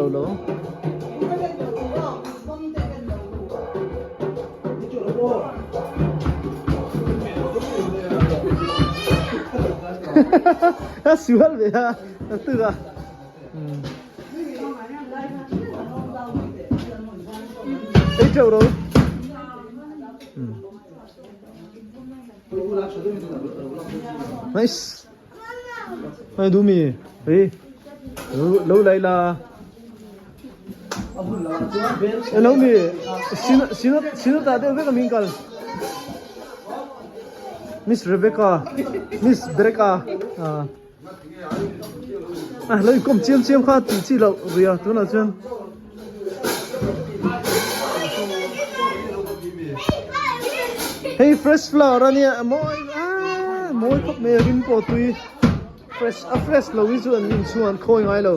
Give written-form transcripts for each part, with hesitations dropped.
lo lo. A sual ve a, a tuk a. Ei teuh ro. Nice. Mai du mi. Ei. Lo lai la. Hello mi. Sino sino sino ta deuh vek a min kal. Miss Rebecca. Miss Becca. Ah. A lo inkawm chiam chiam kha tih chi loh ria tunah chuan hei fresh flower a nia a mawi aaa mawi khawp mai a rim pawh a tui fresh a fresh lo hi chu an inchhung an khawi ngai lo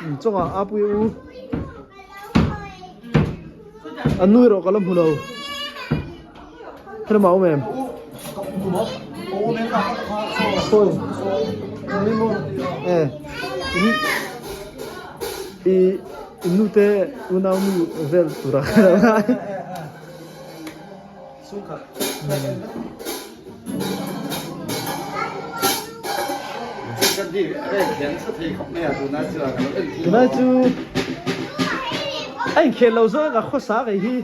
umm chawngah a pui u a nu erawh ka la hmu lo. Helama awm em? Sawi. Eh. I i nu te unau nu vel tura ka lo ngai. Tunai chu a inkhel lo zawk a khawsa kei hi.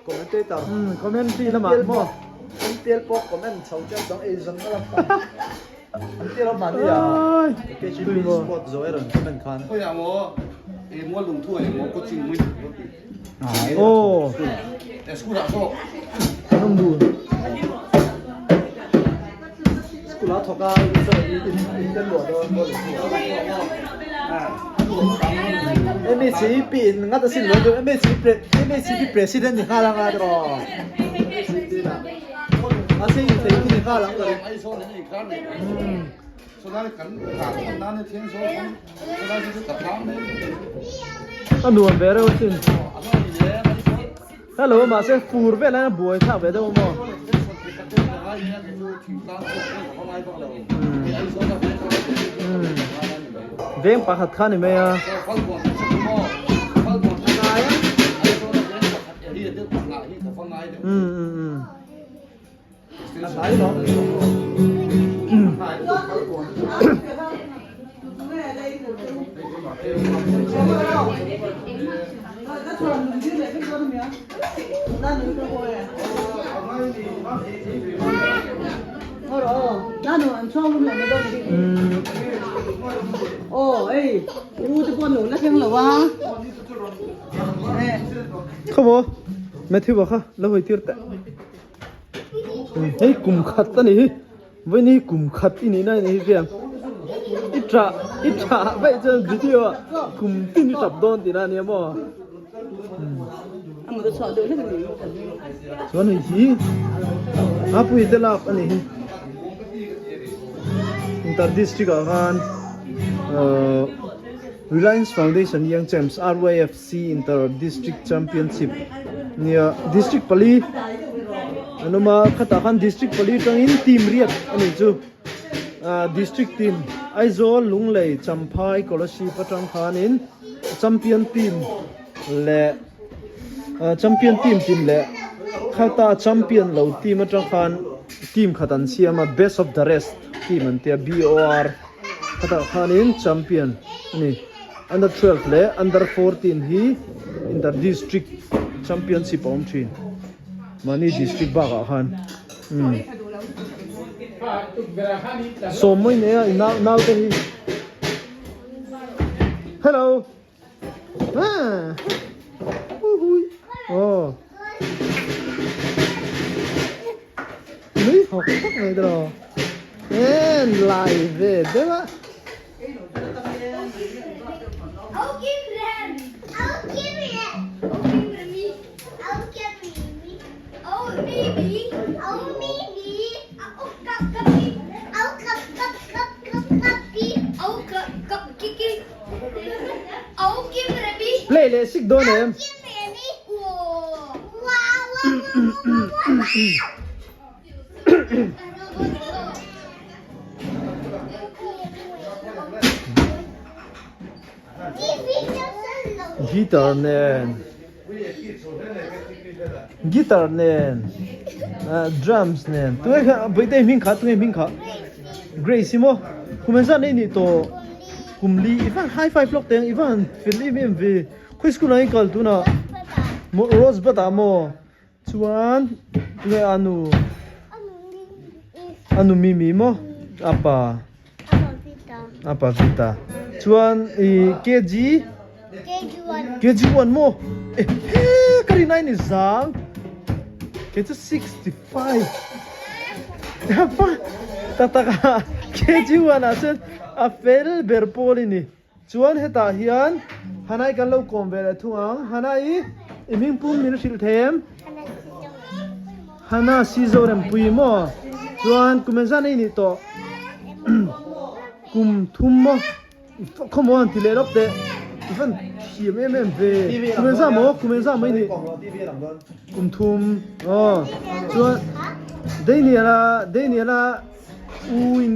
Commentator. Umm commentary lamah maw. An tel pawh comment chho teuh dang ei zawn na lampang. An tel awm mahni a KGB sport zo e rawn comment khan. Khawiah maw e mual lungthu ah emaw coaching mui lo ti. Aw. E school ah zawk. Kan awm dun. School ah thawk a in tel luah dawn mual lungthu ah. MHCP in ngat asin lo deuh MHCP MHCP president ni nghal anga tiraw MHCP lah a sei in thei khi ni nghal ang ka ring. A nuam ve reuh asin. Hello mahse fur vel hian a buai thlak ve deuh a maw. Veng pakhat kha ni mai a. Khaw Matthew kha lo hawi tir teh. Hei kum khat a ni hi vawiin hi kum khat i nih na a ni hi khian i tah i tah vaih chuan video ah kum tin i tap dawn tihna a nia maw chuan hei hi a pui te lak a ni hi inter district ah khan ahh Reliance Foundation Young Champs R_Y_F C Inter District Championship nia District pali an awm a khatah khan District pali atangin team riat a nih chu ah District team Aizawl Lunglei Champhai Kolasib atang khanin champion team leh ah champion team tin leh khata champion lo team atang khan team khat an siam a best of the rest team an tia B_O_R khatah khanin champion a ni. Under 12 leh under 14 hi inter district championship a awm thin mahni district bakah khan umm sawm mai nei a nau nau te hi hello ah hui aw nui hawk hawk mai tiraw en lai ve deuh a. Play leh sik dawn em? Guitar nen Guitar nen drums nen tunge kha Bawihtei hming kha tunge hming kha Grace hi maw kum engzat nei nih tawh kum li i van high five lawk teh ang i van fel em em ve khawi school ah i kal tunah maw Rosebud ah maw chuan tunge anu anu Mimi maw apa. A pa Vita. Chuan i KG KG1 maw? Eh he ka rin ai ni zang. Kei chu 65. Pa tak tak a KG1 ah chuan a fel ber pawl i ni. Chuan hetah hian Hanai kan lo kawm ve leh thung ang. Hanai i hming pum min hrilh thei em? Hana Sizorempui maw? Chuan kum engzat nei nih tawh? Kum thum maw? Khaw maw han ti leh lawk teh. I van thiam em em ve. Kum engzat maw? Kum engzat mai nih? Kum thum. Aw. Chuan Daniel-a Daniel-a u i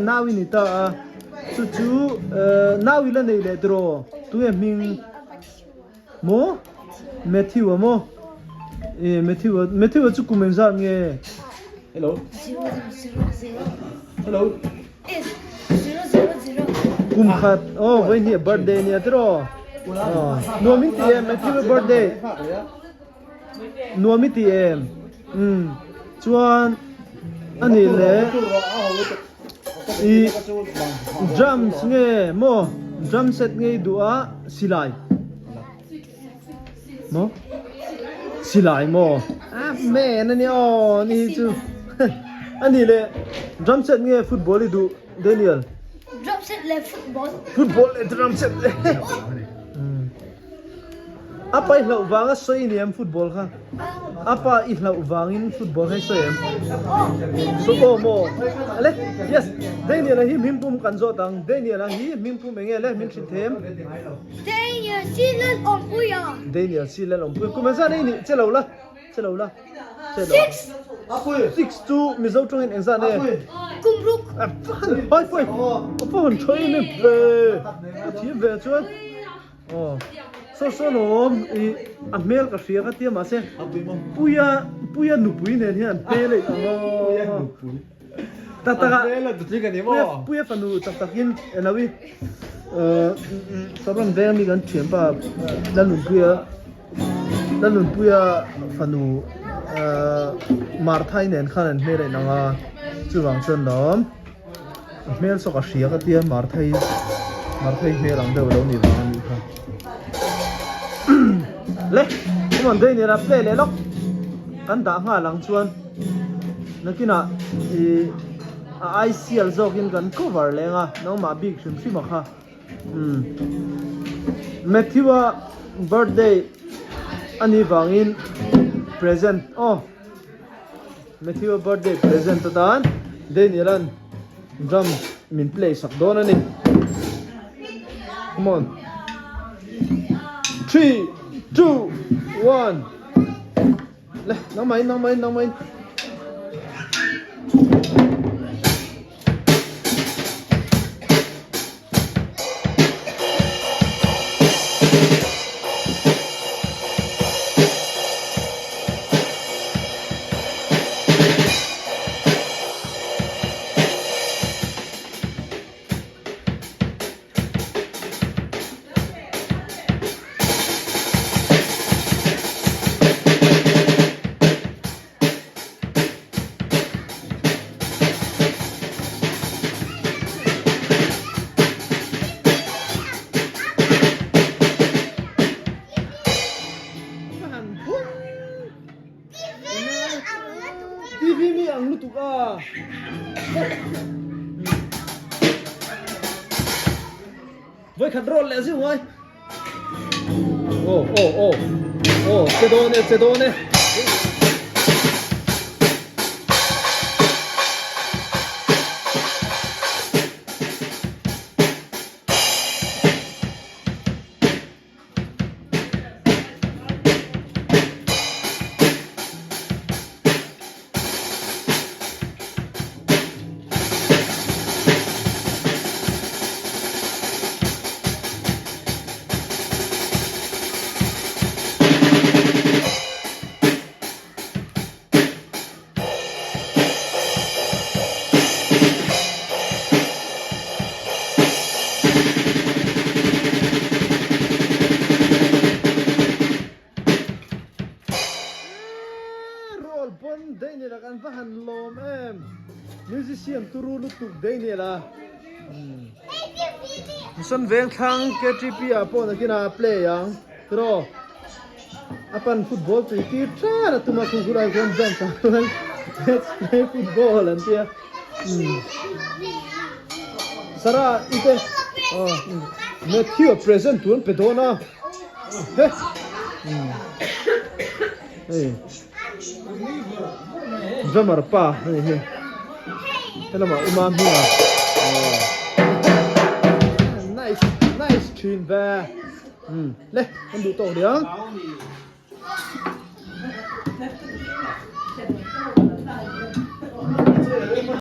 nau i ni ta a. Chu chu nau i la nei leh tiraw? Tunge hming? Maw? Matthew a maw? E Matthew a Matthew a chu kum engzat nge? Hello. Zero zero zero. Hello. Eh, zero zero zero. Kum khat oh voi hnih birthday nia tiraw? Oh nuam in ti em Matthew a birthday? Nuam i ti em? Umm chuan ani le i drums nge maw drum set nge i duh a silai maw silai maw a man ani aw ni hi chu ani le drum set nge football i duh Daniel Drum set le football football le drum set le A pa i hlauh vang a sawi ni em football kha? A pa i hlauh vangin football kha i sawi em? So aw maw? Ale, yes, Daniel-a hi hming pum kan zawt ang. Daniel-a hi hming pum enge le min hrilh thei em? Daniel si Lalawmpuia. Daniel si Lalawmpuia. Kum engzat nei nih? Che lo la, che lo la. Che lo. Six. Six chu Mizo tawngin engzat nge? Kum ruk. A fan, pai pai. A fan tha em em ve. Ka thiam ve chuan. Aw saw saw lawm i a hmel ka hria ka tia mahse puia puia nupui nen hian an hmel a ang aw tak tak a puia puia fanu tak tak in elo i saron veng ami kan thian pa Lalnunpuia Lalnunpuia fanu Marthai nen khan an hmel a inang a chuvang chuan lawm. A hmel saw ka hria ka tia Marthai Marthai hmel ang deuh alo nih vang a nih kha le come on Daniel a play leh lawk kan dah nghal ang chuan nakinah ih a ICL zawkin kan cover leng a nangmah bik hrim hrim a kha umm Matthew a birthday a nih vangin present aw. Matthew a birthday present atan Daniel an drum min play sak dawn a ni. Come on. 3 2 1 Le, nangmah in, nangmah in, nangmah in. TV mi ang lutuk a. Voi khat roll leh zeuh ngai. Aw aw aw aw che dawn e che dawn e. Musician turu lutuk Daniel a. Mission Vengthlang KTP ah pawh nakinah a play ang tiraw. A pan football tui tir ther a tum a khu khulai khuan bench ah chuan let's play football an tia. Sarah i te Matthew a present tur an pe dawn a. He. Hei. Drummer pa hei hi. Helamah uma hming a. Nice nice thin ve. Le kan duh tawk riang.